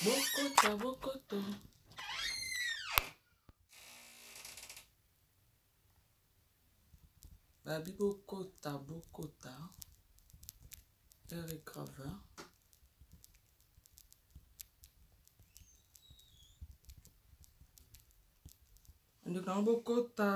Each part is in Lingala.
Bokota bokoto. Babi bokota bokota. Heure grave. Ndeko yango bokota.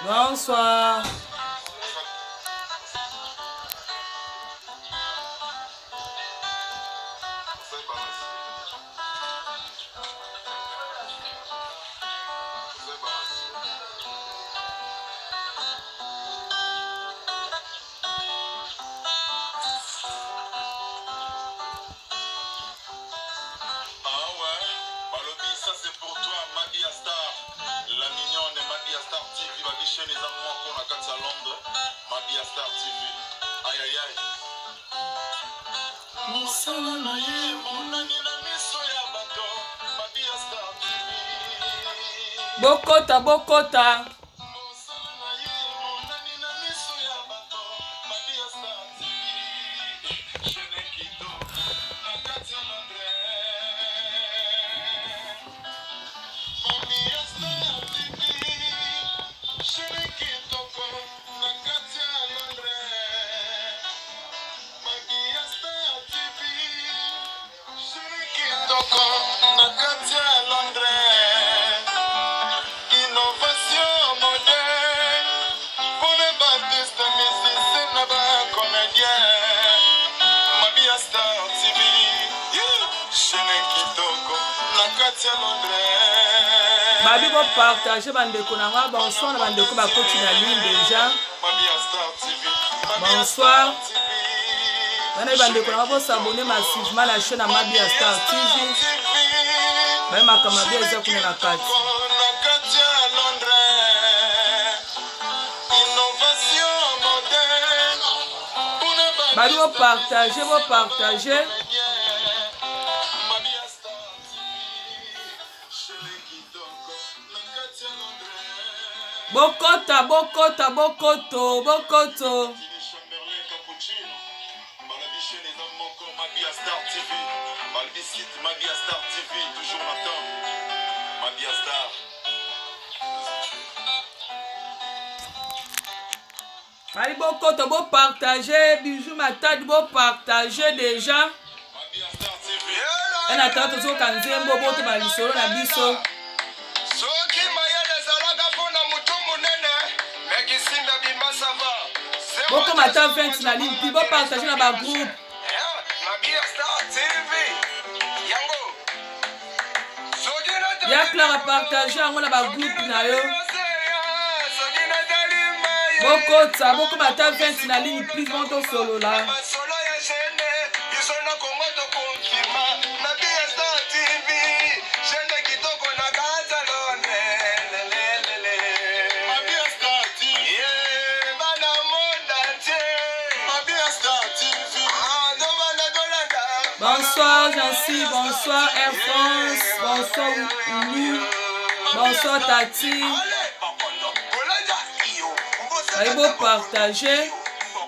Bonsoir. Ah ouais, balobi ça c'est pour toi Mabia Star, la mignonne Mabia Star TV, babi chaîne eza moko na kati ya Londres, Mabia Star TV. Aïe aïe aïe. Mosala na ye monani na miso ya bato, Mabia Star TV. Bokota bokota. Na kati ya Londres, innovation moderne mpona baartiste musicien na bacomédien Mabia Star TV chaîne kitoko na kati ya Londres. Babi bopartage bandeko na nga, bonsoir na bandeko bakoti na ligne déjà. Mabia Star TV, bonsoir bana bandeko na nga, bosabone massivement na chaîne ya Mabia Star TV, baye makambo mabe eza kuna na kati. Na kati ya Londres, innovation moderne mpona Babi bopartage, bopartage. Mabia Star TV, chaîne kitoko na kati ya Londres. Bokota bokota bokoto bokoto. Tini Chamberlain Cappuccino, balobi chaîne eza moko Mabia Star TV, balobi site Mabia Star TV toujours na temps Mabia Star. Bali bokoto bopartage, bijou matadi bopartage déjà. Mabia Star TV. Ena tata tozoka nzembo boto lisolo na biso. Soki mayele ezalaka mpona motu monene, mekisimba bima sava. Bokoma ata 20 na ligne mpi bopartage na bagroupe. Mabia Star TV yango soki natali- Ya Clara, partage yango na bagroupe na yo. Soki natali maye- Bokota bokoma ata 20 na ligne please, bon tosolola. Masolo ya chaîne biso na Kongo tokonfirma Mabia Star TV chaîne kitoko na kati ya Londres. Lelelele. Mabia Star TV. Yeah, bana monde entier. Mabia Star TV. Ah, tobanda tolanda. Bonsoir Jancy, bonsoir Air France, bonsoir Oulu, bonsoir Tati. Allez, bakondo, kolanda iyo. Bayi bopartage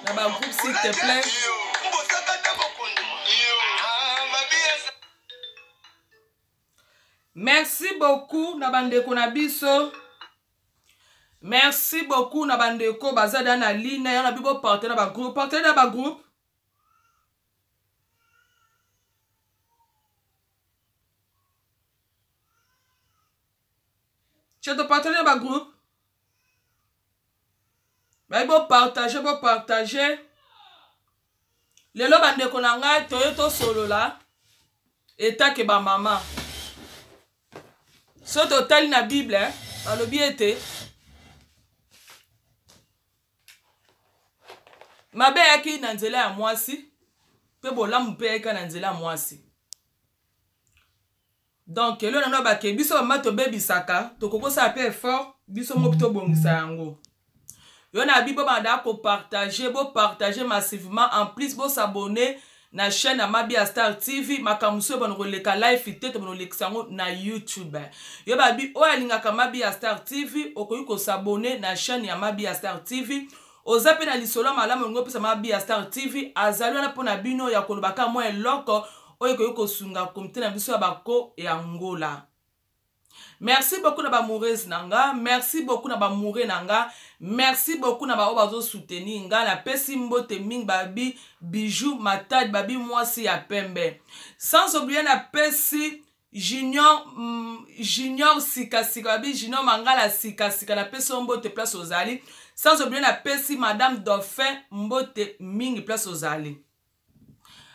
na bagroupe s'il te plaît. Mbosaka bokondo. Iyo. Ah, Mabia Star. Merci beaucoup na bandeko na biso. Merci beaucoup na bandeko baza da na ligne ya na bibo partenaire ba groupe, partenaire ba groupe. Cheto partenaire ba groupe. Bayi bo partager, bo partager. Lelo bandeko na ngai toye tosolola etake ba mama. So totali na Bible, balobi ete Mabe eyaki na nzela ya mwasi, mpe bolamu mpe eyaki na nzela ya mwasi. Donc eloko na nga bake biso bamama tobebisaka, tokoki kosala mpe effort biso moko tobongisa yango. Yo na bi bobanda kopartage, bopartage massivement, en plus bosabonne na chaîne ya Mabia Star TV. Makambo mosusu ebanda koleka live te, tobanda kolekisa yango na YouTube. Yo babi oyo alingaka Mabia Star TV, okoki kosabonne na chaîne ya Mabia Star TV. Oza mpe na lisolo ya malamu olingi opesa Mabia Star TV, azali wana mpo na bino ya koloba kaka mwa eloko oyo ekoki kosunga komite na biso ya bako ya Ngola. Merci beaucoup na ba amoureuse na nga, merci beaucoup na ba amoureux na nga, merci beaucoup na ba oyo bazo soutenir nga. Napesi mbote mingi babi Bijou Matadi, babi mwasi ya pembe. Sans oublier napesi Junior, Junior sika sika, babi Junior Mangala sika sika, napesi yo mbote place ozali. Sans oublier napesi Madame Dauphin mbote mingi place ozali.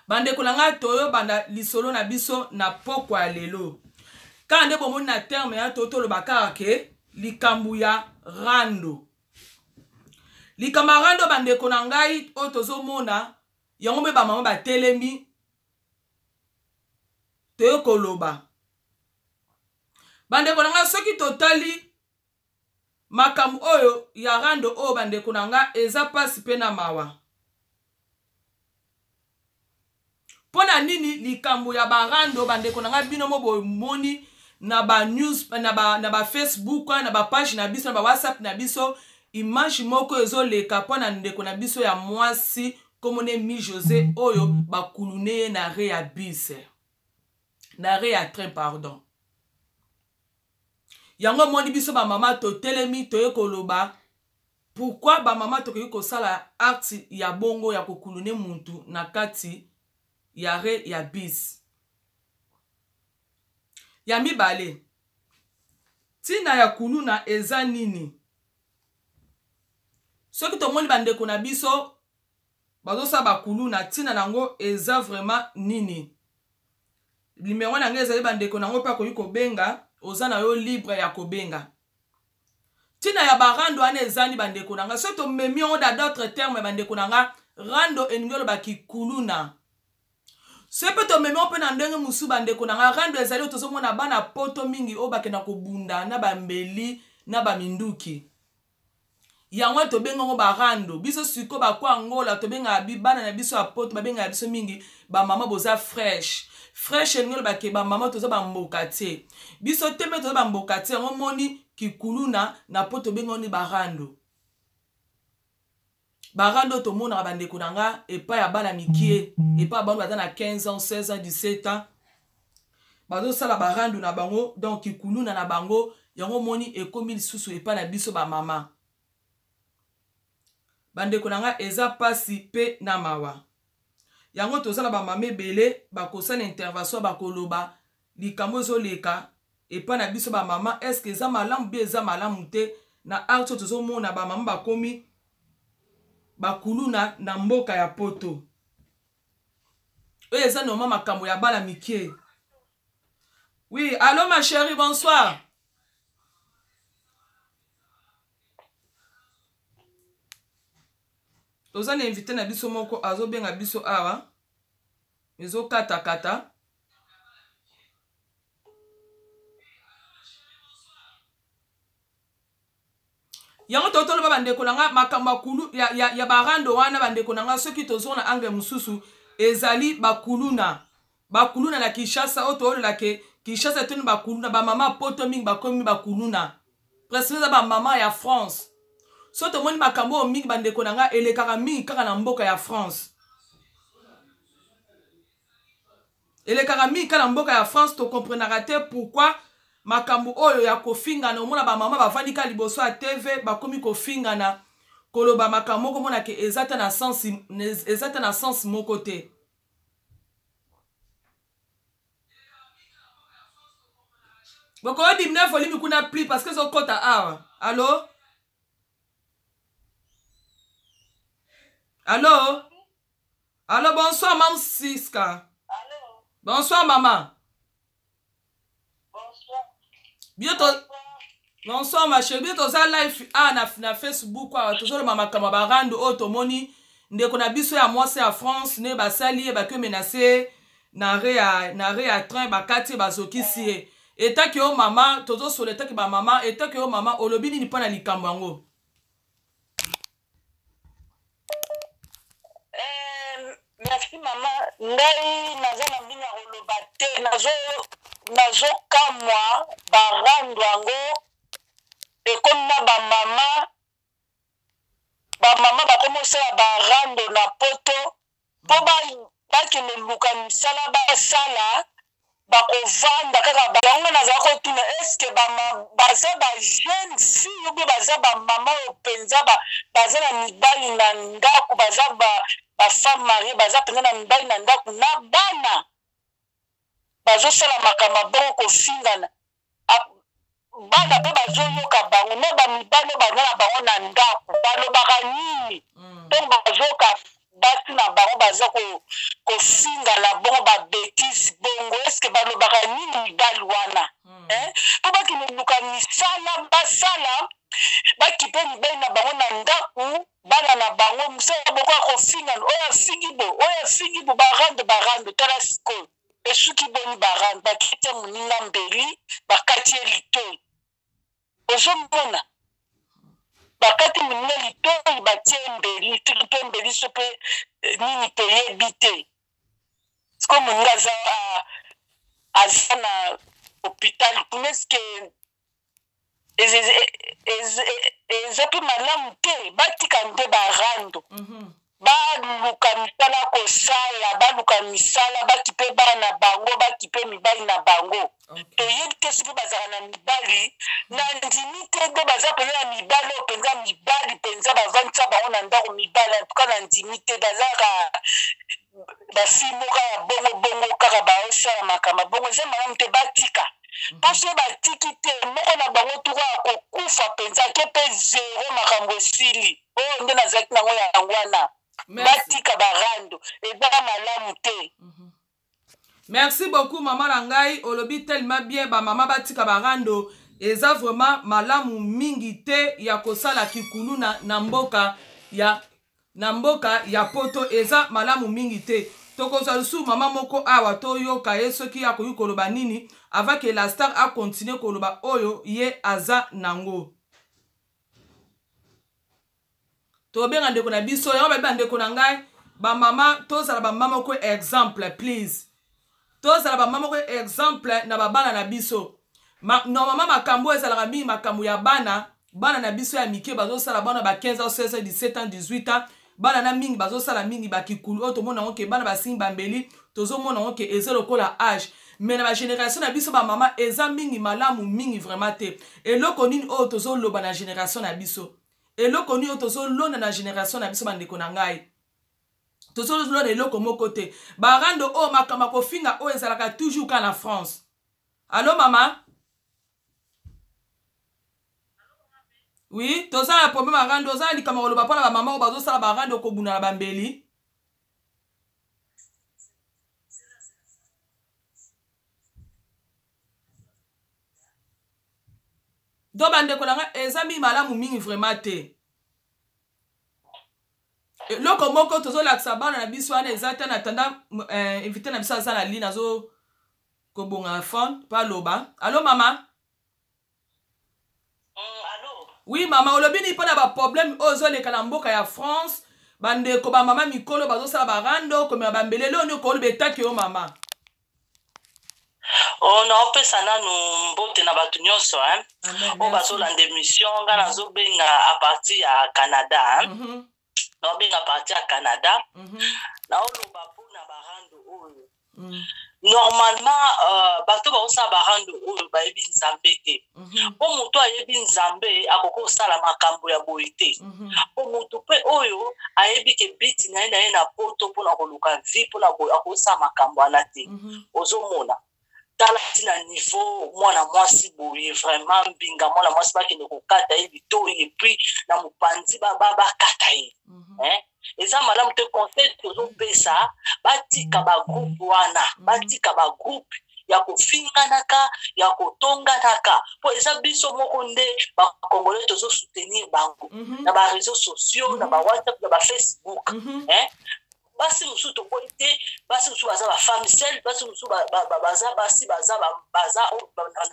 Bandeko na ngai, toyobanda lisolo na biso na pokwa ya lelo. Kaka nde bomoni na terme ya to toloba kaka ke likambo ya rando. Likambo ya rando bandeko na ngai oyo tozomona yango mpe bamama batelemi toye koloba. Bandeko na ngai, soki totali makambo oyo ya rando oyo bandeko na nga eza pasi pe na mawa. Mpo na nini likambo ya barando bandeko na nga bino mo bomoni na ba news, na ba Facebook, na ba page na biso, na ba WhatsApp na biso, image moko ezoleka mpo na ndeko na biso ya mwasi komone Mi José oyo bakulune ye na re ya bus, na re ya train pardon. Yango omoni biso ba mama totelemi toye koloba pourquoi ba mama tokoki kosala acte ya bongo ya kokulune muntu na kati ya re ya bis. Ya mibale, tina ya kuluna eza nini? Soki tomoni bandeko na biso bazosala bakuluna, tina nango eza vraiment nini? Numero na ngai ezali bandeko nango mpe akoki kobenga, oza na yo libre ya kobenga. Tina ya barando wana ezani bandeko na ngai, soki tomemi yango dans d'autres termes bandeko na ngai, rando elingi oloba kikuluna. Soki mpe tomemi yango mpe na ndenge mosusu bandeko na ngai, rando ezali oyo tozomona bana poto mingi oyo bakenda kobunda na bambeli na baminduki. Yango wana tobenga yango barando. Biso sikoyo bakwa Angola tobengaka bana na biso ya poto, babengaka biso mingi bamama boza fresh. Fresh elingi oloba ke bamama toza bamboka te. Biso te mpe toza bamboka te, yango moni kikuluna na poto tobenga yango ni barando. Barando tomonaka bandeko na nga epai ya bana mikie, epai ya bana baza na 15 ans, 16 ans, 17 ans, bazosala barando na bango, donc kikuluna na bango. Yango moni ekomi lisusu epai na biso ba mama. Bandeko na nga eza pasi pe na mawa. Yango toza na ba mama ebele bakosala intervention, bakoloba likambo ezoleka epai na biso ba mama, est-ce que eza malamu bi eza malamu te? Na art oyo tozomona ba mama bakomi bakuluna na mboka ya poto. Oyo eza normal makambo ya bana mikie. Oui, allô ma chérie, bonsoir. Toza na invité na biso moko azobenga biso awa. Ezokatakata. Yango totoloba bandeko na nga makambo ya kulu ya barando wana bandeko na nga, soki tozonga na angle mosusu ezali bakuluna. Bakuluna na Kinshasa oyo toyolela ke Kinshasa etoni bakuluna, ba mama poto mingi bakomi bakuluna. Presque eza ba mama ya France. So tomoni makambo oyo mingi bandeko na nga elekaka mingi kaka na mboka ya France. Elekaka mingi kaka na mboka ya France, tokomprenaka te pourquoi makambo oyo ya kofingana. Omona ba mama bavandi kaka liboso ya TV bakomi kofingana, koloba makambo moko omona ke eza ta na sens, eza ta na sens moko te. Bokoyo diminuer volume kuna pli parce que ezokota awa. Allo? Allo? Allo, bonsoir Mam Siska. Allo. Bonsoir maman. Bonsoir. Bientôt. Bonsoir ma chérie, bientôt za live a na Facebook awa tozoloba makambo ya barando oyo tomoni Ndeko na biso ya mwasi ya France ne basali ye, baki menace na arrêt ya, na arrêt ya train, bakati ye, bazokisi ye. Etaki yo mama, tozosola etaki ba mama, etaki yo mama, olobi nini mpo na likambo yango? Merci mama, ngai naza na mingi ya koloba te, nazokamwa barando yango ekomi na bamama, bamama bakomi kosala barando na poto mpo bakende luka misala basala, bakovanda kaka yango. Nazala kotuna, eske baza ba jeune fille ou bien baza bamama oyo mpenza baza na mibali na ndako, baza bafemme mariée, baza mpenza na mibali na ndako na bana, bazosala makambo bongo, kofingana, bana mpe bazoyoka bango na bamibali oyo baza na bango na ndako balobaka nini? Ntongo bazoyoka basi na bango baza kofingana bongo, babêtises bongo, eske balobaka nini mibali wana? Mpo bakende luka misala basala, bakipe mibali na bango na ndako, bana na bango, mosala boko ya kofingana, oyo afingi bo, oyo afingi bo, barando barando. Tala sikoyo esuki boni? Barando, bakiti ya moninga mbeli, bakati ye litoi. Ozomona, bakati moninga litoi, batie mbeli, soki mpe mbeli so mpe nini, toyebi te. Sikoyo moninga aza na hôpital kuna. Eske eza mpe malamu te? Batika nde barando, baluka misala kosala, baluka misala, bakipe bana na bango, bakipe mibali na bango. Toyebi te soki bazalaka na mibali, na ndimi te nde baza mpenza na mibali oyo mpenza mibali mpenza bavandisa bango na ndako mibali. En tout cas, na ndimi te, bazalaka bafille moko ya bongo bongo kaka baosala makambo bongo. Eza malamu te, batika, mpo soki batiki te, moko na bango tuka ya kokufa mpenza, ake mpe zero, makambo esili. Oyo nde nazalaki nango yango wana. Batika barando, eza malamu te. Merci beaucoup, mama na ngai, olobi tellement bien. Bamama batika barando, eza vraiment malamu mingi te ya kosala kikulu na mboka ya poto, eza malamu mingi te. Tokozwa lisusu mama moko awa, toyoka ye soki akoki koloba nini avant que la star acontinue koloba oyo ye aza nango. Tobenga ndeko na biso yango. Babi, bandeko na ngai bamama, tozala bamama moko exemple, please. Tozala bamama moko exemple na babana na biso. Normalement, makambo oyo ezalaka mingi makambo ya bana, bana na biso ya mike bazosala, bana ba 15 ans, 16 ans, 17 ans, 18 ans, bana na mingi bazosala mingi bakikulu oyo. Tomona yango ke bana basingi bambeli, tozomona yango ke eza lokola âge, mais na bagénération na biso bamama, eza mingi malamu mingi vraiment te. Eloko nini oyo tozoloba na génération na biso? Eloko nini oyo tozolonda na génération na biso? Bandeko na ngai, tozolonda eloko moko te. Barando oyo, makambo ya kofinga oyo ezalaka toujours ka na France. Allo mama, oui, toza na problème ya rando. Oza na likambo koloba mpona bamama oyo bazosala barando, kobunda na bambeli? Donc bandeko na ngai, eza mingi malamu mingi vraiment te. Eloko moko tozolakisa bana na biso wana eza te. Na tanda invité na biso aza na ligne, azo kobonga na phone mpo aloba. Allo mama? Allo. Oui mama, olobi nini mpona baproblème oyo ozoleka na mboka ya France? Bandeko bamama mikolo bazosala barando, komema bambele, eloko nini okoloba etaki yo mama? Oh, naopesa nanu mbote na bato nyonso oyo bazolanda émission. Nga nazobenga à partir ya Canada, hein. Naobenga à partir ya Canada. Naoloba mpona barando oyo. Normalement, bato baosala barando oyo bayebi Nzambe te, mpo moto ayebi Nzambe akoki kosala makambo ya boye te, mpo moto mpe oyo ayebi ke biti na ye na poto mpona koluka vie, mpona boye, akosala makambo wana te. Ozomona, tala ntina niveau mwana mwasi boye, vraiment mbinga, mwana mwasi bakende kokata ye litoi, et puis na mopanzi bakata ye, hein? Eza malamu te. Conseil tozopesa, batika bagroupe wana, batika bagroupe. Ya kofinganaka, ya kotonganaka, mpo eza biso moko nde Bacongolais tozosoutenir bango na baréseaux sociaux, na baWhatsApp, na baFacebook, hein? Basi mosusu toboyi te, basi mosusu baza bafemme seule, basi mosusu baza basi baza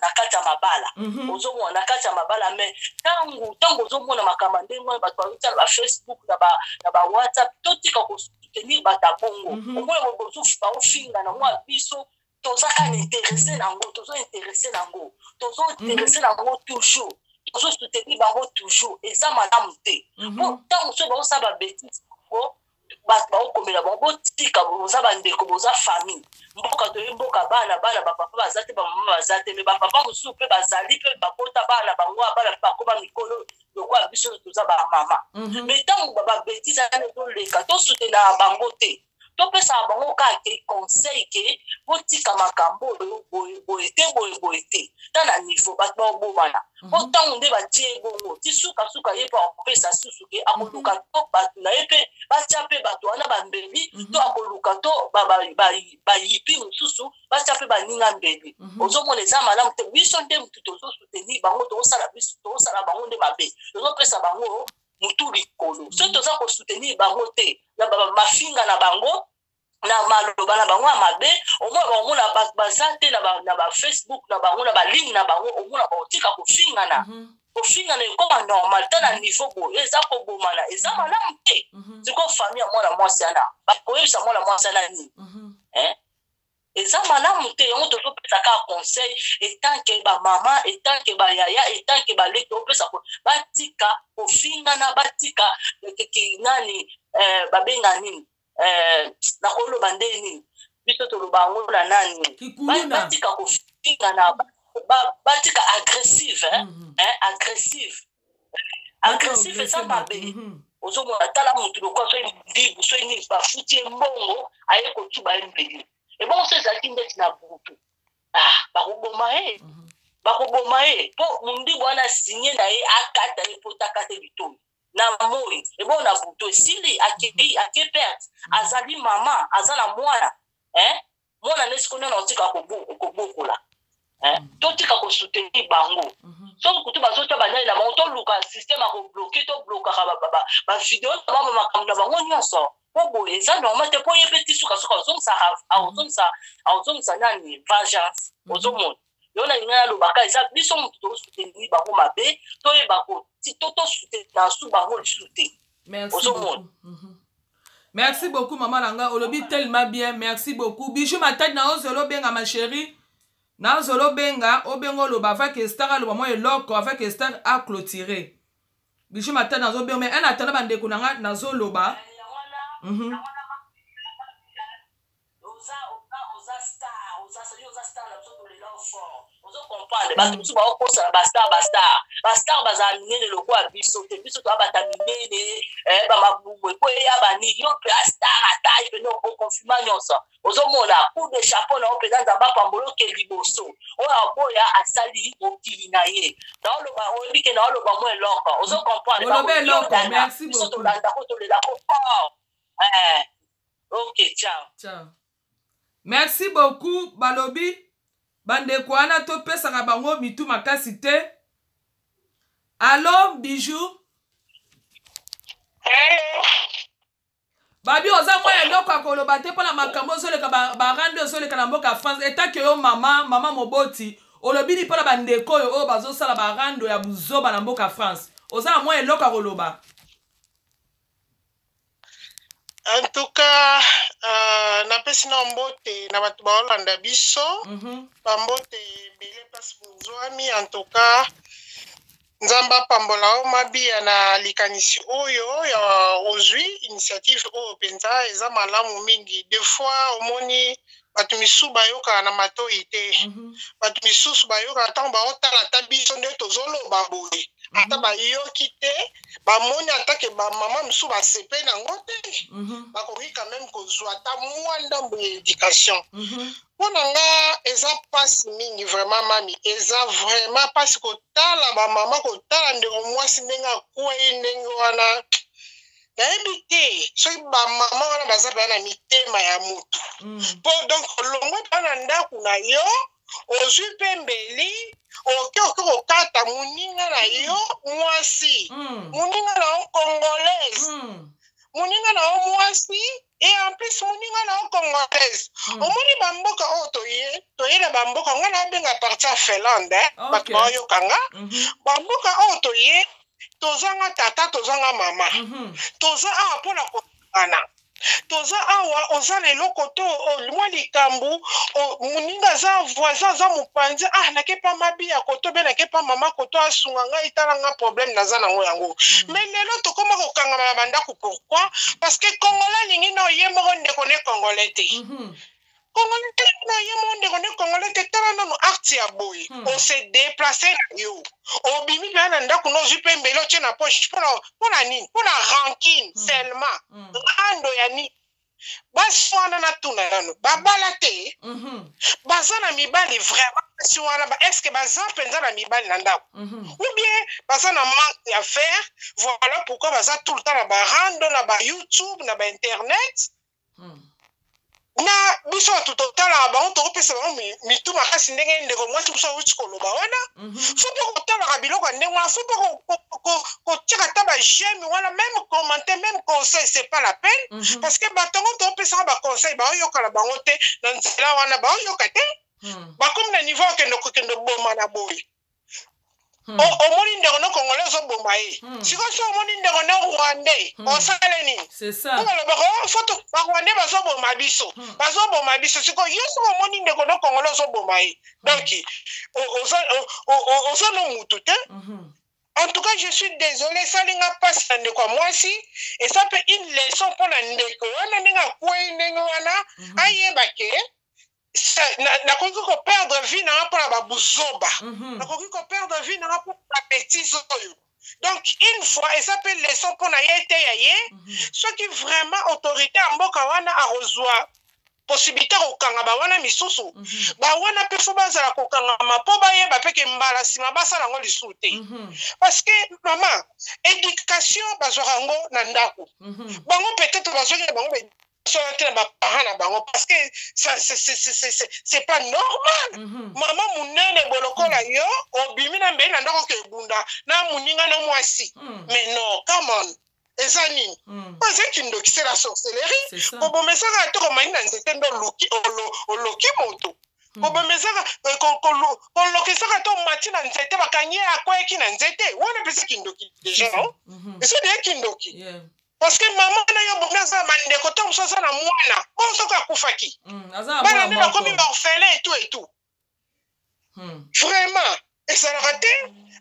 na kati ya mabala. Ozomona na kati ya mabala, mais ntango ozomona makambo ndenge wana, bato bazotia na baFacebook, na baWhatsApp, totika kosoutenir bato ya bongo. Omona baofingana mwa, biso toza kaka intéressé nango, tozo intéressé nango, tozo intéressé nango toujours, tozosoutenir bango toujours. Eza malamu te, po ntango mosusu bazosala babêtises po bato baokomela bango. Botika, boza bandeko, boza famille. Mboka toye, mboka bana, bana bapapa baza te, bamama baza te, mais bapapa mosusu mpe bazali, mpe bakota bana bango, bana mpe bakoma mikolo lokola biso toza bamama. Mais ntango babêtises wana ezoleka, tosoutenaka bango te, topesaka bango kaka ke conseil ke botika makambo oyo boye boye te, boye boye te. Ta na niveau bato baobomana, mpo ntango nde batie bongo ti sukasuka, ye mpo akopesa susu ke akoluka to bato na ye mpe batia mpe bato wana bambeli, to akoluka to bayipi mosusu batia mpe baninga mbeli. Ozomona eza malamu te. Biso nde motu tozosoutenir bango, tozosala biso, tozosala bango nde mabe, tozopesa bango mutu likolo. Soki toza kosoutenir bango te na mafinga na bango, na maloba na bango ya mabe, omona baomona bato baza te na baFacebook na bango, na baligne na bango, omona baotika kofingana. Kofingana ekoma normal. Ta na niveau boye eza kobomana, eza malamu te. Sikoyo famille ya mwana mwasi wana bakoyebisa mwana mwasi wana nini? Eza malamu te. Yango tozopesa kaka conseil etanke bamama, etanke bayaya, etanke baleki, tozopesa batika kofingana, batika nani, babenga nini, nakoloba nde nini, biso toloba yango na nani, batika kofingana, batika agressive, eh? Agressive, agressive eza mabe. Ozomona, tala motu lokola soki ndibu, soki nini, bafuti ye mbongo, aye kotuba ye mbeli. Ebongo so ezalaki ndeti na butu, ah, bakoboma ye, bakoboma ye, mpo mondibu wana signe na ye akata ye mpo takata litoi na moi. Ebongo na butu esili, akei, ake perte. Azali mama, aza na mwana, eh? Mwana nde sikoyo nana otika kobokola, eh? Totika kosoutenir bango. Soki kutu bazotia banani na bango, toluka système ya kobloquer, toblokaka bavideo na bango, makambo na bango nyonso, mpo boye eza normal te. Mpo ye mpe ti sukasuka azongisa nani, vengeance. Ozomona yo na lingai nalobaka, eza biso motu tosoutenir bango mabe, toyeba tosoutenir su bango lisusu te. Ozomona. Merci beaucoup, mama na nga, olobi tellement bien, merci beaucoup. Bijou Matadi, na ozolo obenga, ma chérie, na ozolo obenga, obenga, oloba avec Star, aloba mwa eloko avec Star a clôturer. Bijou Matadi, nazobenga, mais en attendant, bandeko na nga, nazoloba. Oza star, oza star na biso, tolela fort. Ozocomprendre, bato mosusu baokosana bastar, bastar, bastar bazala minene lokola biso te. Biso toya bata minene, bamabumu eko eya bani. Yo mpe astar, atai pene, okonfirma nyonso. Ozomona, coup de chapeau na yo mpenza, Nzambe apambola, oke liboso. Oyo aboya asali mokili na ye. Naoloba, oyebi ke naoloba mwa eloko, ozocomprendre. Biso tolandako, tolelako fort. Ok, ciao. Ciao, merci beaucoup. Balobi bandeko wana topesaka bango mitu makasi te. Allo, Bijou. Hello. Babi, oza mwa eloko ya koloba te mpona makambo ozoleka, barando ezoleka na mboka ya France? Etake yo mama, mama moboti, olobi nini mpona bandeko oyo bazosala barando ya buzoba na mboka ya France? Oza na mwa eloko ya koloba? En tout cas, napesi na mbote na bato baolanda biso. Bambote ebele mpasi bozwami. En tout cas, Nzambe apambola yo, Mabia, na likanisi oyo ya ozwi initiative oyo mpenza eza malamu mingi. Des fois omoni bato misusu bayokaka na matoi te. Bato misusu bayokaka ntango baotala ata biso nde tozoloba boye, ata bayoki te, bamoni atake bamama mosusu basepeli yango te. Bakoki quand même kozwa ata mwa ndambo ya éducation. Mpo na nga eza mpasi mingi vraiment, mami, eza vraiment mpasi kotala bamama, kotala ndeko mwasi ndenge akwei ndenge wana. Nayebi te soki bamama wana baza mpenza na mitema ya motu. Mpo donc olongwe mpa na ndako na yo. Ozwi mpe mbeli, oke oke kokata moninga na yo mwasi, moninga na yo congolaise, moninga na yo mwasi, et en plus moninga na yo congolaise. Omoni bamboka oyo toye, toye na bamboka, ngai nabenga partie ya Finlande, eh, bato baoyoka nga. Bamboka oyo toye, tozanga tata, tozanga mama, toza awa mpona kosangana. Toza awa, oza na eloko to mwa likambo, moninga aza voisin, aza mopanzi, ah, nake pa mabiya koto be, nake pa mama koto, asunga ngai, tala nga problème naza nango yango. Mais lelo tokóma kokangama na bandako. Pourquoi? Parce que congolais alingi na ye moko ndeko ne congolais te. Congolais te na ye moko ndeko ne congolais te. Tala nanu acte ya boye. Ose déplace na yo, obimi mpenza na ndako na, ozwi mpe mbeli, otie na poche. Mpona nini? Mpona rancune seulement. Rando ya nini? Basi wana, natuna nano, babala te? Baza na mibali vraiment basi wana? Est ce que baza mpenza na mibali na ndako ou bien baza na manque ya faire? Voilà pourquoi baza tout le temps na barando, na bayoutube, na bainternet. Na biso bato totalaka bango, tokopesa bango mitu makasi. Ndenge ndeko mwasi mosu awuti koloba wana, faut mpe kotalaka biloko ya ndenge wana, faut mpe kotiaka ata baj'aime wana, même commenter, même conseil, c'est pas la peine, parce que bato yango tokopesaka baconseil, baoyokana bango te na nzela wana, baoyoka te. Bakomi na niveau okende kokende boma na boye. Omoni ndeko no congolais, ozoboma ye. Sikoyo so omoni ndeko no rwandais, osale nini? C'est ça. Po balobaka, oh, faut barwandais bazoboma biso, bazoboma biso. Sikoyo yo soki omoni ndeko no congolais, ozoboma ye, donc oza no mutu te. En tout cas, je suis désolé, esalinga mpasi na ndeko ya mwasi. Eza mpe une leçon mpo na ndeko wana, ndenge akwei ndenge wana, ayeba ke nakoki koperdre vie nanga mpona babuzoba, nakoki koperdre vie nanga mpona babêtises oyo. Donc une fois, eza mpe leçon mpo na ye te ya ye. Soki vraiment autorité ya mboka wana akozwa possibilité kokanga bawana misusu, bawana mpe faut bazala kokangama, mpo bayeba mpe ke mbala nsima basala yango lisusu te. Parce que mama, éducation bazwaka yango na ndako. Bango peut-être bazwaki na bango baéducation te na baparent na bango, parce que ça, c'est pas normal. Mama monene boye lokola yo, obimi na mbeli na ndako, oke ebunda na moninga na mwasi. Mais non, come on, eza nini? Oyo eza kindoki, c'est la sorcellerie. C'est ça. Koboma ezaka te komani na nzete nde oluki oloki moto. Koboma ezaka koloka ezaka te omati na nzete, bakangi ye, akweyaki na nzete wana. Mpenza kindoki déjà, non? Eza deya kindoki. Parce que mama na yo bomi, aza na bandeko to mosu, aza na mwana bongo soki akufaki, Aza na bana mwana nde moko. bakomi baorphelin et tout et tout. Vraiment, ezalaka te.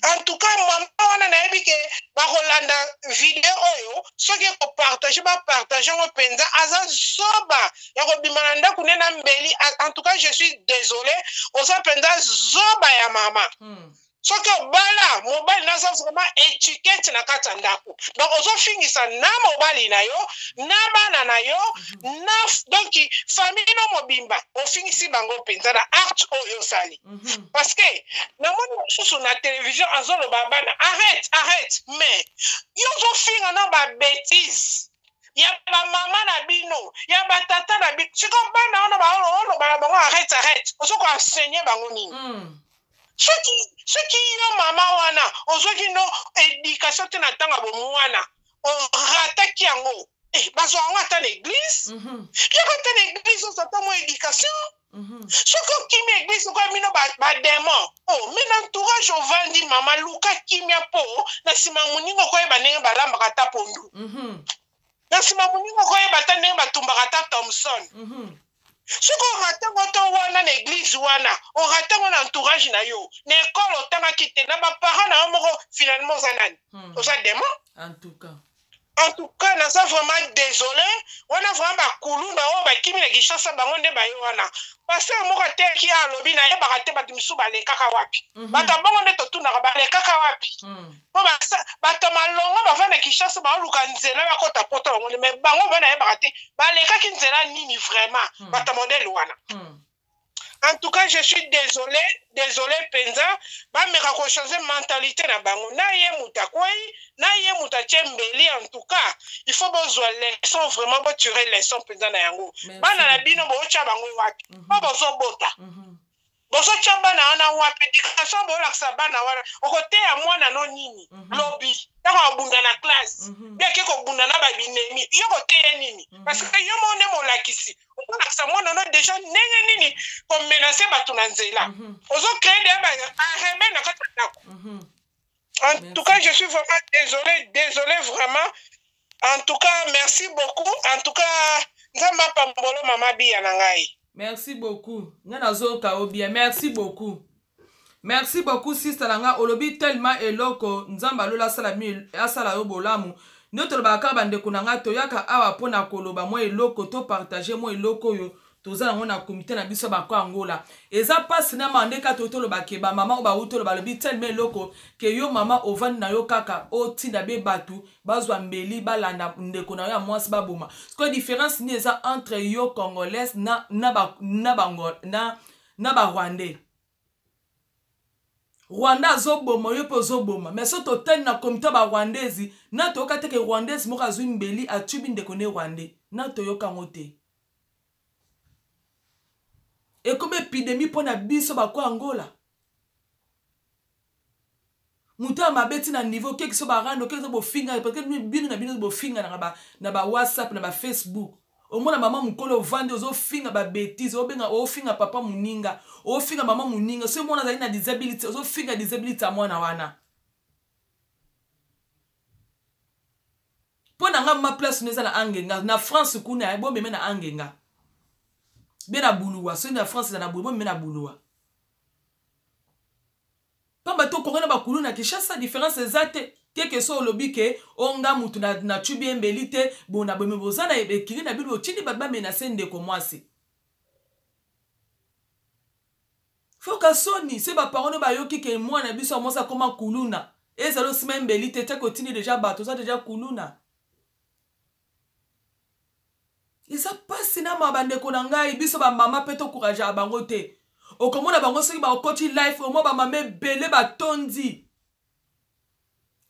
En tout cas, mama wana, nayebi ke bakolanda video oyo, soki ekopartage, bapartage yango mpenza. Aza zoba ya kobima na ndako nde na mbeli. En tout cas, je suis désolé, oza mpenza zoba ya mama. Soki obala mobali, naza vraiment étiquette na kati ya ndako, donc ozofingisa na mobali na yo, na bana na yo, na donc famille no mobimba, ofingisi bango mpenza na acte oyo osali. Parce que namoni mosusu na télévision azoloba bana arrête, arrête, mais yo ozofinga na babêtises ya bamama na bino, ya batata na bino. Sikoyo bana wana baoloba na bango arrête, arrête, ozokoenseigner bango nini? Soki yo mama wana ozwaki no éducation te na ntango ya bomwana, orataki yango, bazwa yango ata na église. Yaka ata na église, ozwa ata mwa éducation. Soki okimi église, okoya bino badémon. Oh, mais na entourage ovandi, mama, luka kimia, mpo na nsima moninga okoyeba ndenge balambaka ata pondu. Na nsima moninga okoyeba ata ndenge batumbaka ata thomson. Soki oratango to wana na église wana, oratango na entourage na yo, na ekole otangaki te, na baparent na yo moko, finalement oza nani? Oza démon. En tout cas. En tout cas, naza vraiment désolé. Wana vraiment bakulu na oyo bakimi na Kinshasa, bango nde baye wana. Pasteur moko ateyaki, alobi nayebaka te bato misusu balekaka wapi. Bato ya bongo nde totunaka balekaka wapi, mpo bato malongo bavanda na Kinshasa, baoluka nzela bakota poto bango nde, mais bango ba nayebaka te balekaki nzela nini vraiment. Bato ya modèle wana, en tout cas, je suis désolé, désolé mpenza. Bameka kochanger mentalité na bango. Na ye moto akwei, na ye moto atie mbeli, en tout cas il faut bozwa leçon, vraiment botirer leçon mpenza na yango. Merci. Bana na bino, bootya bango wapi? Mpo bozobota. Bozotya bana wana wapi? Éducation bolakisa bana wana, okoteya mwana no nini? Lobi ntango abunda na classe, mpe ake kobunda na babinemi, yo koteya nini? Parce que yo moko nde molakisi, okolakisa mwana no déjà ndenge nini komenacer bato na nzela. Ozocréer deya barebelles na kati ya ndako. En tout cas, je suis vraiment désolé, désolé vraiment. En tout cas, merci beaucoup. En tout cas, Nzambe apambolo mama Biya na ngai. Merci beaucoup. Nga nazoyoka yo bien. Merci beaucoup, merci beaucoup, sister na nga. Olobi tellement eloko. Nzambe alola asala, asala yo bolamu. Nde tolobaka kaka, bandeko na nga, toyaka awa mpona koloba mwa eloko, topartager mwa eloko oyo toza yango na komite na biso bako Angola. Eza mpasi na ma nde kaka toloba ke bamama oyo bauti oloba, balobi tellement eloko ke yo mama ovandi na yo kaka, otinda be bato bazwa mbeli, balanda ndeko na yo ya mwasi, baboma. Sikoyo différence nini eza entre yo Congolaise na Barwandais? Rwanda azoboma, yo mpe ozoboma. Mais so totali na komite ya Barwandaise, na toyoka te ke Rwandaise moko azwi mbeli, atubi ndeko ne Rwandais. Na toyoka yango te. Ekomi épidémie mpo na biso bako Angola. Moto ya mabe ntina niveau keki so barando keki so bofinga, parce que bino na bino bofinganaka na baWhatsApp, na baFacebook. Omona mama mokolo ovandi, ozofinga babêtises, obenga, ofinga papa moninga, ofinga mama moninga. Soki mwana azali na disability, ozofinga disability ya mwana wana. Mpo na nga, ma place no eza na Angenga, na France kuna. Bomeme na Angenga be na Buluwa. Soki na France eza na Buluwa, bomeme na Buluwa, pamba te okongo na bakulu na Kinshasa, différence eza te. Keke so olobi ke onga mutu na tubi embeli te, bona boye boza na ekili na bino, botindi bato bamenacer ndeko mwasi. Foka soni se baparent no bayoki ke mwana biso ya mwasi akoma kuluna, ezala osima embeli te, tiaki otindi déjà bato, oza déjà kuluna. Eza mpasi na ma bandeko na ngai. Biso bamama mpe toencourageaka bango te. Okomona bango soki bakoti live, omoi bamama ebele batondi,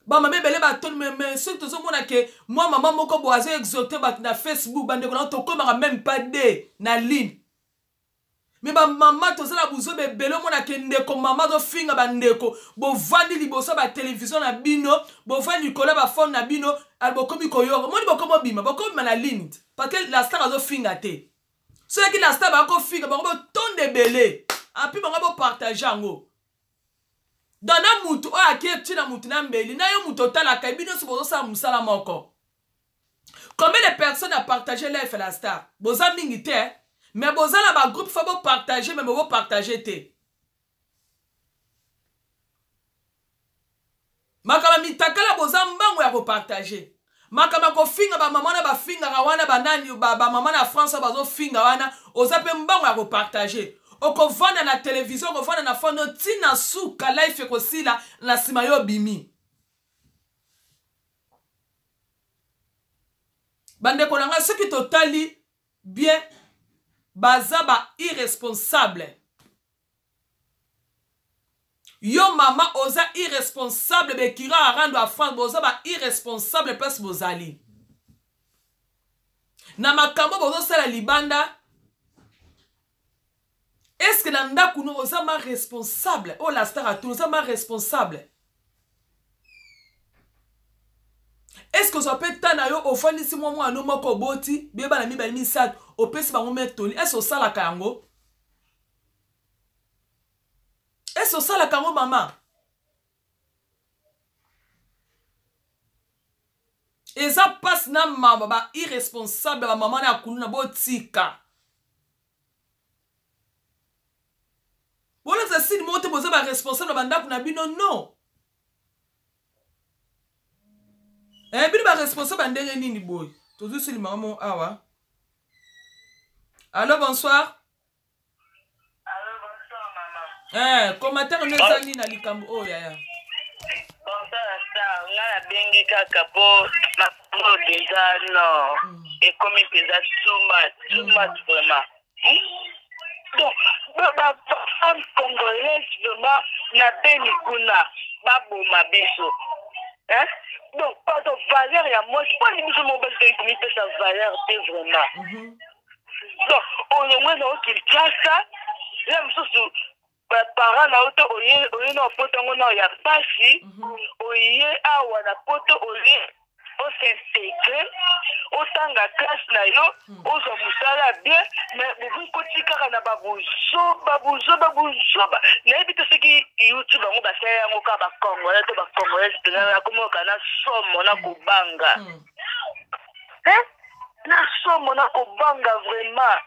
bamama ebele batondi. Mais soki tozomona ke mwa mama moko boye azo exhorter bato na Facebook, bandeko na tokomaka même pas de na ligne. Mais bamama toza na buzoba ebele. Omona ke ndeko mama azofinga bandeko, bovandi liboso ya batélévision na bino, bovandi likolo ya baphone na bino, bokomi koyoka, moni bokomi obima, bokomi na ligne, parce que la star azofinga te. Soki la star bakofinga bango, botonda ebele api bango, bopartager yango. Donc na mutu oyo akie ntina mutu na mbeli na yo, mutu otalaka, bino nyonso bozosala mosala moko. Combien de personnes a partagé live la star? Boza mingi te, mais boza na bagroupe, faut bopartager, mais bopartager te. Makambo mitakala, boza mbango ya kopartager. Makambo ya kofinga bamama na bafingaka wana, banani, bamama na France bazofinga wana, oza mpe mbango ya kopartager. Okovanda na télévision, okovanda na phone ntina suka, live ekosila, na nsima yo obimi. Bandeko na ngai, soki totali bien, baza ba irresponsable. Yo mama oza irresponsable, bekira arando ya France, boza ba irresponsable. Place bozali na makambo bozosala libanda, est-ce na ndako no oza ma responsable? Oyo la star atuni, oza ma responsable? Est-ce ozwa mpe ta na yo, ofandisi mwa mwana moko, oboti bie bana mibale, misato, opesi bango metoli? Est-ce osalaka yango? Est-ce osalaka yango, mama? Eza mpasi na mama, ba irresponsable, bamama na ya kuluna. Botika bolakisa sini moko te. Boza baresponsable na bandako na bino? Non, bino baresponsable ya ndenge nini boye? Tozwi silimaka mo awa. Allo, bonsoir. Allo, bonsoir mama. Commentaire no eza nini na likambo oyo, yaya? Bonsoir star, nga nabengi kaka po makambo déjà non, ekomi mpenza too much, too much vraiment. Donc bafemme congolaise vraiment na beni kuna baboma biso, hein? Donc pardon, valeur ya mwasi, mponi biso moko basi toyi komipesa valeur te vraiment. Donc olongwe na o Kinshasa, ya mosusu. Ba parents na yo te oye oye na poto yango na ya pasi oye awa na poto oye os'integre otanga classe na yo ozwa mosala bien mais bokoki kotikaka na babuzoba buzoba buzoba. Nayebi te soki YouTube yango basala yango kaka bacongolais to bacongolais mpenza. Nakomoyoka na somo na kobanga, na somo na kobanga vraiment.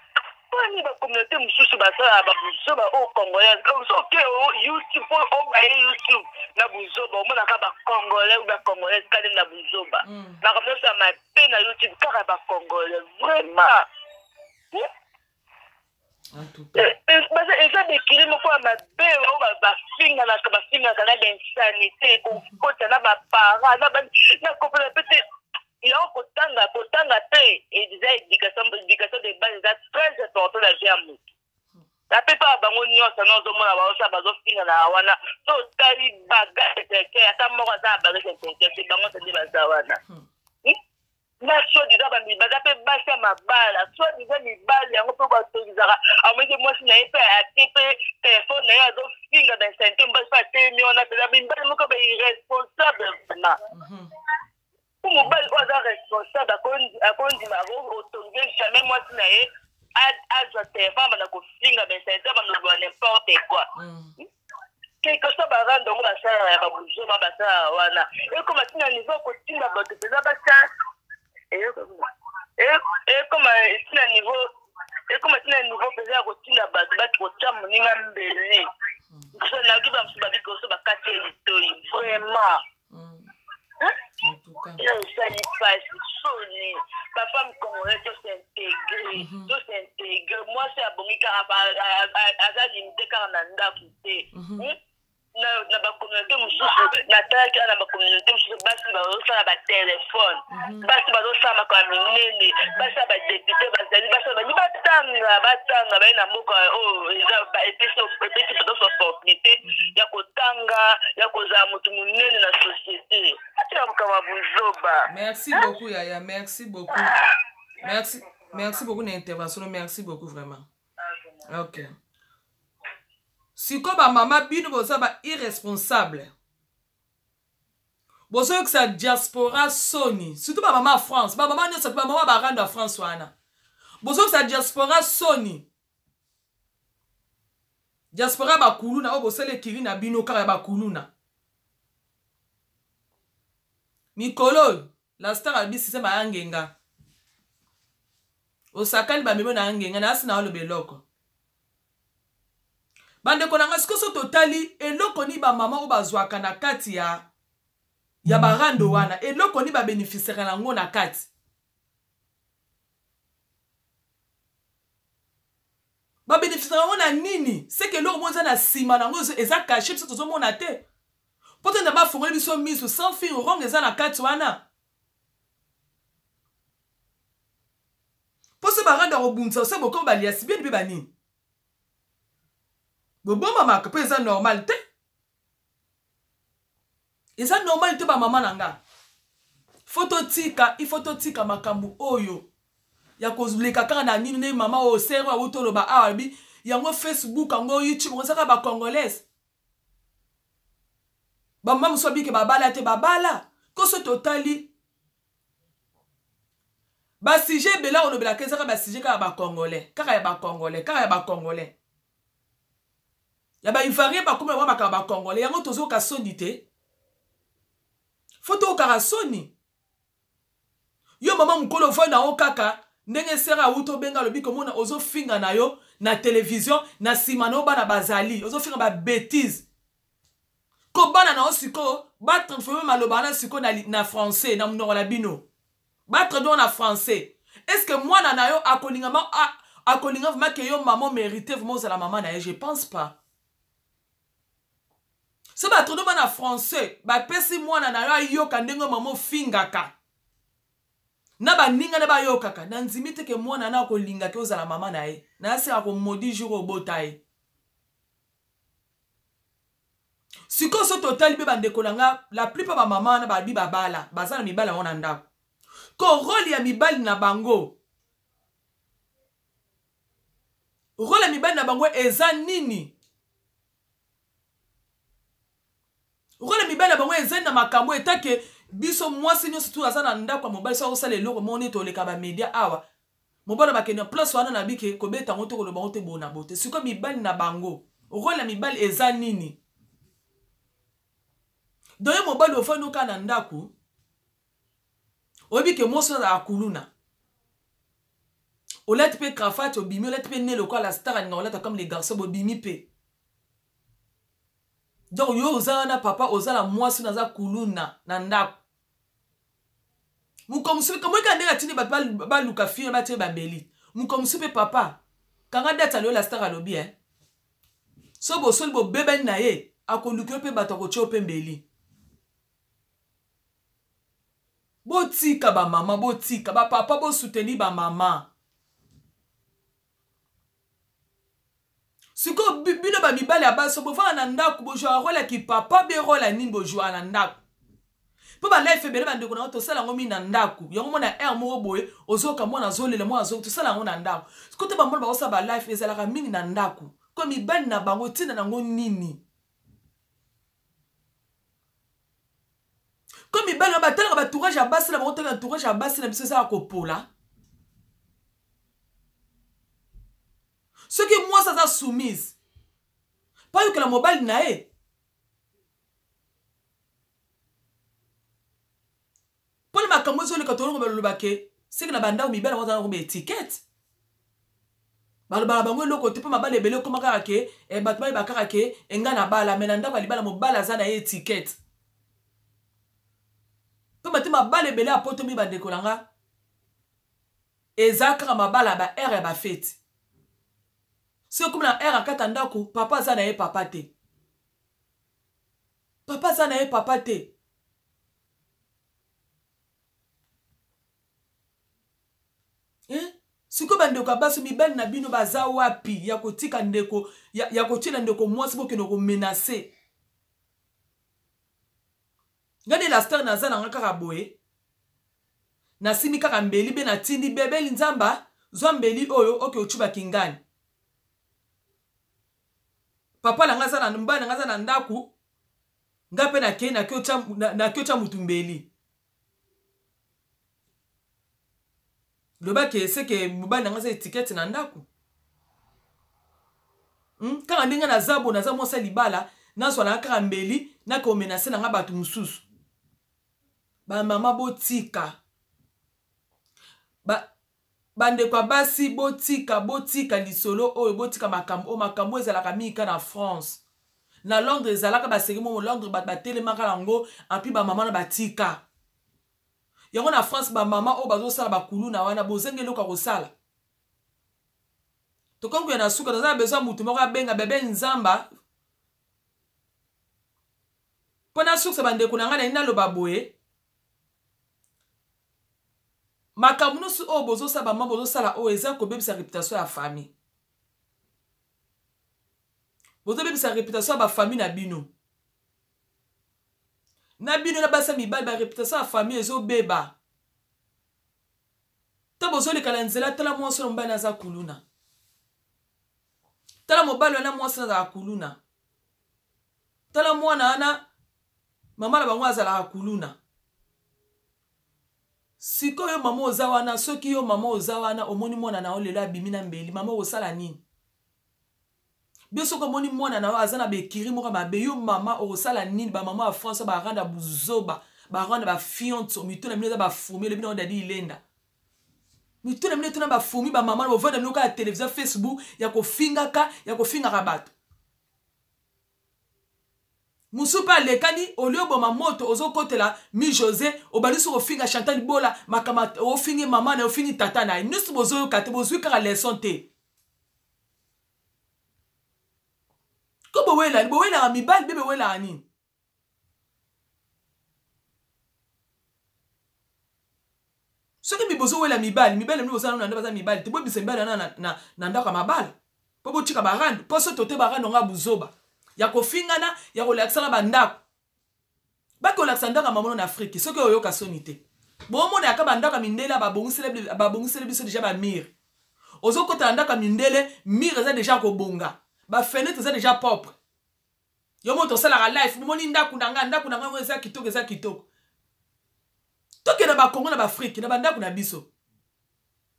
Mpani bacommunauté mosusu basalaka babuzoba oyo congolais oke YouTube po obaye YouTube na buzoba, omonaka bacongolais ou bacongolais kani na buzoba, makambo nyonso ya mabe na YouTube kaka bacongolais vraiment. Eza bekili moko ya mabe oyo bafinganaka, bafingaka na bainsanité, kokota na baparent na kopela pe te. Yango kotanga, kotanga mpe eza éducation. Éducation de base eza très important na vie ya motu. La plupart ya bango nyonso na ozomona baosala bazofinga na wana, so otali bagage intellectuel, ata moko aza na bagage intellectuel te. Bango nde baza wana na soi-disant baza mpe basi ya mabala, soi-disant mibali yango mpe batolisaka. Amoki mwasi na ye mpe ate mpe telefone na ye, azofinga bainsanité. Mobali mpe atemi wana mpenza, mibali moko bairresponsable vraiment. Po mobali oyo aza responsable akondima, akoautoriser jamais mwasi na ye azwa telefone abanda kofinga bainsanité, abanda koloba n'importe quoi. Quelque soit barando yango basalaka ya babuzoba, basalaka wana ekoma ntina niveau kotinda bato mpenza basala, ekoma ntina niveau mpenza ya kotinda bato bati kotya moninga mbeli. Nayoki bamosusu babikoso bakati ya litoi vraiment. Esali pasi, soni. Bafemme congolais, tos'intégrer, tos'intégrer. Mwasi abongi kaka aza limité kaka na ndako te. Na bacommunauté mosusu natalaki wana, na bacommunauté mosusu basi bazosala batelefone, basi bazosala makambo ya minene, basi ya badéputé bazali, basi bali batanga, batanga baye na mboka oyo eza epesi peut-être opportunité ya kotanga, ya kozala moto monene na société. Atika makambo ya buzoba. Merci beaucoup yaya, merci beaucoup, merci, merci beaucoup na intervention, merci beaucoup vraiment. Ok, sikoyo bamama, bino boza ba irresponsable, bozoyokisa diaspora soni, surtout bamama ya France, bamama nyonso, bamama barando ya France wana, bozoyokisa diaspora soni. Diaspora ya bakuluna oyo bosala ekiri na bino kaka ya bakuluna. Mikolo oyo la star abi système aya ngenga, osakani bamemi na ya ngenga na asi na oloba eloko. Bandeko na nga, sikoyo so totali eloko nini bamama oyo bazwaka na kati ya barando wana, eloko nini babénéficiaka yango na kati? Babénéficiaka yango na nini? Seke eloko moko eza na nsima na yango, eza caché, biso tozomona te. Mpo te nzambe afongoli biso miso sans fin ronge eza na kati wana. Mpo so barando ya kobundisa ose bokoma baliasi bieni mpe banini bobomamaka, mpo eza normal te, eza normal te. Bamama na nga, faut totika, il faut totika makambo oyo ya koleka kaka na nini. Nde mama oyo sere awuti oloba awa, alobi yango Facebook, yango YouTube, yango ezaka bacongolaise. Bamama mosusu abike babala te, babala koso. Totali basujet ebele akolobelaka, ezaka basujet kaka bacongolais, kaka ya bacongolais, kaka ya bacongolais, ya baivoirien bakómi yango makambo bacongolais. Yango tozoyoka soni te, faut toyokaka soni. Yo mama mokolo ovandi na yo kaka ndenge sere awuti obenga, alobi komona ozofinga na yo na télévision, na nsima na yo bana bazali, ozofinga babêtises ko bana na yo. Sikoyo batransforme maloba wana sikoyo na français, na monoko na bino, batraduire na français. Est ce que mwana na yo akolinga, akolinga vraiment ke yo mama mérité vraiment ozala mama na ye? Je pense pas. So batraduire bana français, bapesi mwana na yo ayoka ndenge mama ofingaka na baninga nde bayokaka. Na ndimi te ke mwana na akolinga ke ozala mama na ye. Nayasi akomodi jour obota ye. Sikoyo so totali mpe, bandeko na nga, la plupart bamama wana babi babala, baza na mibali yango na ndako. Ko rôle ya mibali na bango, rôle ya mibali na bango eza nini? Role mibali na bango ezali na makambo etake biso mwasi nyonso tu aza na ndako ya mobali, soki akosala eloko moko neti toleka bamedia awa, mobali bakende na place wana na bike kobeta yango te, koloba yango te, bona bote. Sikoyo mibali na bango, role ya mibali eza nini? Donc ye mobali ofandi okaa na ndako, oyebi ke mwasi azalaka kuluna, olati mpe cravate, obimi, olati mpe ne lokola star alinga olata comme les garçons, bobimi mpe. Donc yo oza wana papa, oza na mwasi naza kuluna na ndako. Mokolo mosusu kamoyika ndenge atindi bato baluka fille batie bambeli. Mokolo mosusu mpe papa kanga date aloyo la star alobi eh. So bosoli bobebani na ye, akoluka yo mpe bato akotia yo mpe mbeli. Botika bamama, botika bapapa, bosuteni bamama. Sikoyo bino bamibali ya baso bofanda na ndako, bozwaka role ya kipapa be role ya nini bozwaka na ndako? Mpo balife ebele bandeko na yango tosala yango mingi na ndako. Yango mona aire moko boye ozoyoka mwana azolela, mwana azo, tosala yango na ndako. Sikoyo te bamona bakosala balife ezalaka mingi na ndako. Ko mibali na bango ntina nango nini? Ko mibali na batalaka batourage ya basi na bango, talaka entourage ya basi na biso ezaka kopola. Soki mwasi aza soumise mpo ayokela mobali na ye, mpona makambo ezoleka, tolongo baloba ke seke na bandako mibali yango aza nango baetikete, balobaka bango eloko te, mpo mabala ebele ekoma kaka ke eh, bato bayeba kaka ke enga na bala me na ndako ya libala mobali aza na ye etikete. Mpo bate mabala ebele ya poto mi bandeko na nga eza kaka mabala ya ba heure ya bafeti. Soki ekomi na heure akata ndako, papa aza na ye papa te, papa aza na ye papa te. Eh? Sikoyo bandeko ya basi, mibali na bino baza wapi ya kotika ndeko ya, ya kotiela ndeko mwasi bokende komenase? Ngai nde la star naza na nga kaka boye, nasimi kaka mbeli be natindi bebeli nzamba, zwa mbeli oyo oke ocuba kingani. Papa na nga aza na mobali na nga aza na ndako, nga mpe nakei nakei otya mutu mbeli. Loba ke seke mobali na nga aza etikete na ndako. Kaka ndenge naza bo, naza mwasi ya libala, nazwa na nga kaka mbeli nakomenase na nga bato mosusu. Bamama botika, bandeko ya basi botika, botika lisolo oyo, botika makambo oyo. Makambo oyo ezalaka mingi ka na France, na Londres ezalaka baseki momo Londres bato batelemaka yango ampi bamama na batika yango na France. Bamama oyo bazosala bakuluna wana, bozangi eloko ya kosala. Tokomi koya na suka, toza na besoin motu moko abenga bebe nzamba mpo nasukisa bandeko na ngai. Nalingi naloba boye, makambo nyonso oyo bozosala, bamama bozosala oyo eza kobebisa réputation ya famille, bozobebisa réputation ya bafamille na bino, na bino na basi ya mibali, baréputation ya famille ezobeba. To bozoleka na nzela, tala mwasi na mobali aza kuluna, tala mobali wana mwasi azalaka kuluna, tala mwana wana mama na bango azalaka kuluna. Sikoyo mama oza wana, soki yo mama oza wana omoni mwana na yo lelo abimi na mbeli, mama okosala nini? Bio soki omoni mwana na yo aza na baekiri moko mabe, yo mama okosala nini? Bamama ya France baranda buzoba, baranda bafionso, mito na bino eza bafurmi, elobi nango dadi ilenda, mito na bino etona bafurmi. Bamama na bovanda bino kaka televizio, Facebook ya kofingaka, ya kofingaka bato mosusu mpe alekani. Olie oboma moto, ozokotela mi José, obandisi kofinga Chantal Bola, makambo ofingi mama na ye, ofingi tata na ye, nyonso bozoyoka te, bozwi kaka leson te. Ko bowelani, bowelaka mibali mpe bowelaka nini? Soki bozowela mibali, mibali mbi bozala na nde baza mibali te, bobisa mibali wana na ndako ya mabala mpo botika barando, mpo so tote barando nga buzoba ya kofingana, ya kolakisana bandako, bakolakisa ndako ya mamono na Afrike. Soki oyoka soni te, bomona yaka bandako ya mindele babongiseli biso deja bamire. Ozokota na ndako ya mindele, mire eza deja kobonga, bafenetre eza deja propre. Yo moto osalaka life, bomoni ndako na ngai, ndako na ngai yango eza kitoko, eza kitoko. Tokende ba Congo na ba Afrique na ba ndako na biso.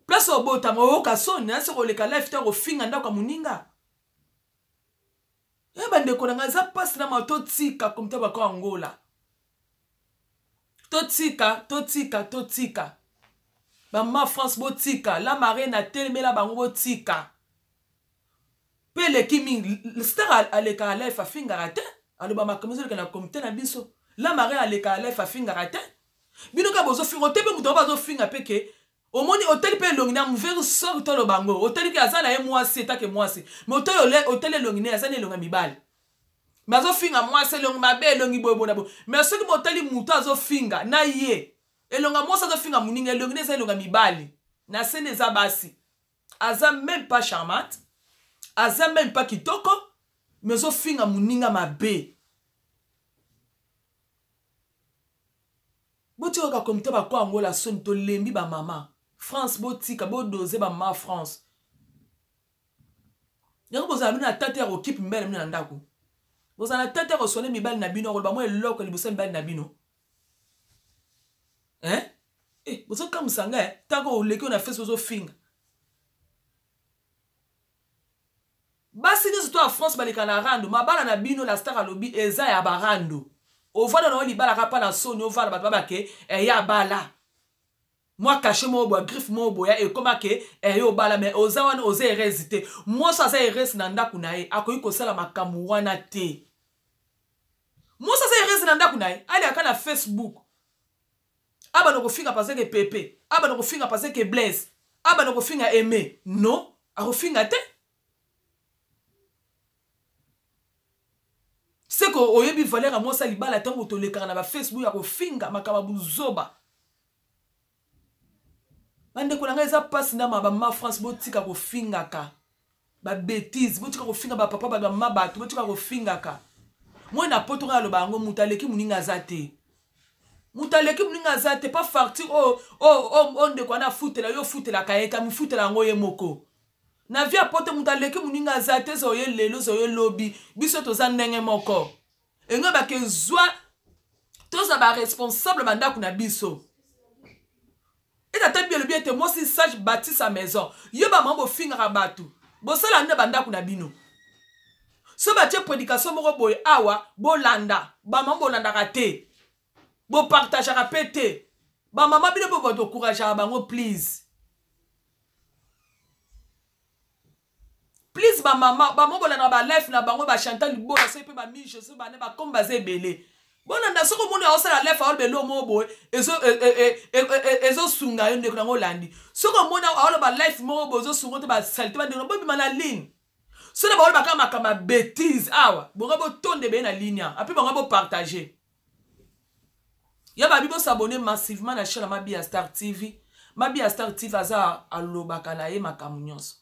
Place obotama oyoka soni, na soki oleka life te kofinga ndako ya moninga. Eh bandeko na ngai eza mpasi na mawa, totika komite bako Angola. Totika, totika, totika. Bamama France botika, la marraine atelemela bango botika. Pe eleki mingi, star alekaka life afingaka te, aloba makambo ezoleka na komite na biso. La marraine alekaka life afingaka te. Bino kaka bozofinga, ote pe moto yango bazofinga pe ke omoni otali pe elongi na mveri sori toloba yango, otali ke aza na ye mwasi etake mwasi, mais otali otali elongi na ye aza na elongi ya mibali. Mais azofinga mwasi elongi mabe, elongi boye boye na boye. Mais soki botali moto azofinga na ye, elongi ya mwasi azofinga moninga, elongi na eza elongi ya mibali, na se nde eza basi. Aza même pas charmante, aza même pas kitoko, mais azofinga moninga mabe. Botika kaka komite bako Angola soni, tolembi ba mama France, botika bodoze ba mama France. Yango bozala bino na tata ya kokipe mibali na bino na ndako, bozala na tata ya kosone mibali na bino, akoloba mwa eloko liboso ya mibali na bino. Hein? Eh, bozokamwisa ngai, ntango oleki oyo na Facebook ozofinga. Basi nyonso to ya France baleka na rando, mabala na bino la star alobi eza ya ba rando. Ovanda na yo libala kaka pa na soni, ovanda bato babake eya bala. Mwa cachet moko boya, griffe moko boya, ekoma ke eyo obala, mais oza wana oza heureuse te. Mwasi aza heureuse na ndako na ye, akoki kosala makambo wana te. Mwasi aza heureuse na ndako na ye, aleka na Facebook. Abana kofinga parce que Pepe, abana kofinga parce que Blaise, abana kofinga Aimé. Non, akofinga te. Seko oyebi valeur ya mwasi ya libala ntango tolekaka na ba Facebook ya kofinga makambo ya buzoba. Bandeko na ngai eza mpasi na ba ma France, botika kofingaka ba bêtises, botika kofinga ba papa ba mama bato, botika kofingaka. Moi na poto ngai aloba yango, moto aleki moninga aza te. Moto aleki moninga aza te, pa facture oyo oyo oyo ndeko wana afutela yo, ofutelaka ye te, amifutela yango ye moko. Na vie ya poto moto aleki moninga aza te, ezala ye lelo, ezala ye lobi, biso toza ndenge moko. Engo bake zwa toza ba responsable ba ndako na biso. Ete ata Bible elobi ete mwasi sage bâtit sa maison. Yo ba mama bofingaka bato, bosala nde ba ndako na bino. So batie prédication moko boye awa, bolanda, ba mama bolandaka te. Bopartageaka pe te. Ba mama bino pe bato encourageaka bango please. Please ba mama, ba mama bolanda ba life na bango, ba Chantal Libola, soki pe ba Mijo, soki ba ne ba comme baza ebele. Bolanda soki omoni aosala life aoloba eloko moko boye, ezosunga yo ndeko nango olandi. Soki omoni aoloba life moko boye ezosunga yo te, ba salite ba ndeko bobima na ligne. Soki baoloba kaka makambo ya bêtise awa, bongo botonda ebele na ligne awa, ape bango bopartager. Ya babi bo s'abonner massivement na chaîne ya Mabiya Star TV. Mabiya Star TV aza alobaka na ye makambo nyonso.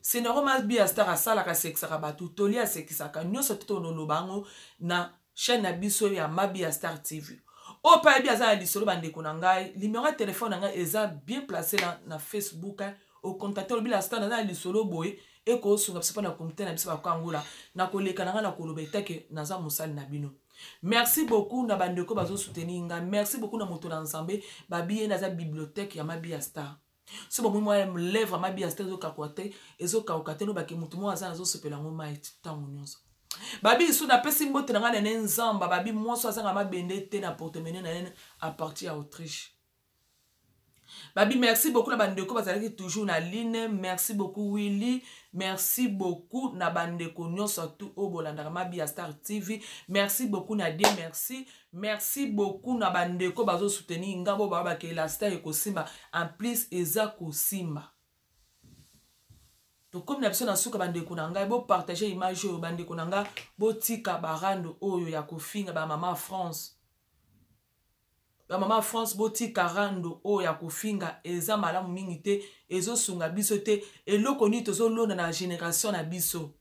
Scénario Mabiya Star asalaka, asekisaka bato, toli asekisaka nyonso te tonoloba yango na chaîne na biso ya Mabiya Star TV. Oyo pe ayebi aza na lisolo bandeko na ngai, numéro ya téléphone na ngai eza bien placé na Facebook, hein. O contacter olobi la star naza na lisolo boye ekosunga biso mpo na comité na biso bakangola na koleka na ngai na koloba etake naza mosali na bino. Merci beaucoup na bandeko bazo soutenir nga. Merci beaucoup na moto na Nzambe. Babi ye naza bibliothèque ya Mabiya Star. So bomoi mwa lèvre Mabiya Star ezokakwa te, ezokauka te no bake moto moko aza nazosopela yango mai ntango nyonso. Babi lisusu napesi mbote na ngai nene Nzamba, babi mwasi azanga mabende te na porte-monnaie na ye à partir ya Autriche. Babi merci beaucoup na bandeko bazalaki toujours na ligne. Merci beaucoup Willy, merci beaucoup na bandeko nyonso tout oyo bolandaka Mabiya Star TV. Merci beaucoup na Dieu, merci. Merci beaucoup na bandeko bazo soutenir nga bo ba ke la star ekosimba, en plus eza kosimba. Tokomi na biso na suka bandeko na ngai, bo partager image oyo bandeko na ngai, botika barando oyo ya kofinga ba mama France. Ba mama France botika rando oyo ya kofinga eza malamu mingi te, ezosunga biso te. Eloko nini tozolona na génération na biso?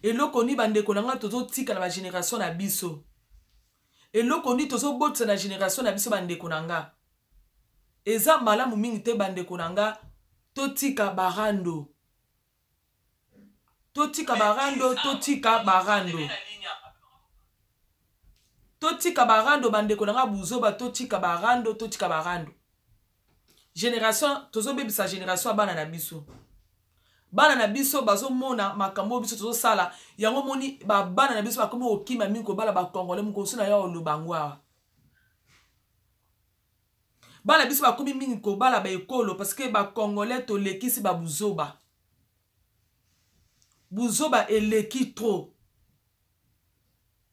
Eloko nini bandeko na ngai tozotika na ba génération na biso? Eloko nini tozobotisa na génération na biso bandeko na ngai? Eza malamu mingi te bandeko na ngai, totika barando. Totika barando, totika barando, totika barando. Bandeko na nga, buzoba, totika barando, totika barando. Génération, tozobebisa génération ya bana na biso. Bana na biso bazomona makambo oyo biso tozosala yango. Moni babana na biso bakomi kokima mingi kobala bacongolais. Mokoso na yo oloba yango awa, bana biso bakomi mingi kobala baekolo parce que bacongolais tolekisi babuzoba. Buzoba eleki trop.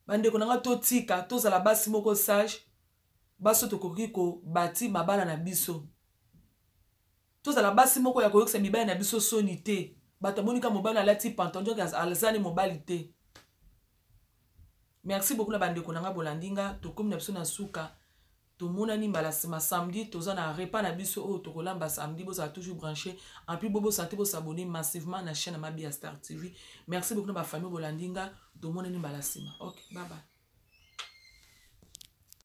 Bandeko na nga, totika, tozala basi moko sage. Basi tokoki kobati mabala na biso. Tozala basi moko ya koyokisa mibali na biso soni te. Bato amonika mobali alati pantalon, aza ne mobali te. Merci beaucoup na bandeko na nga bolandi nga. Tokomi na biso na suka. Tomonani mbala nsima samedi. Toza na repas na biso oyo tokolamba samedi. Bozala toujours branché. En plus, bobosana te bos'abonner massivement na chaîne ya Mabia Star TV. Merci beaucoup na bafamille bolandi nga. Tomonani mbala nsima. Ok, bye bye.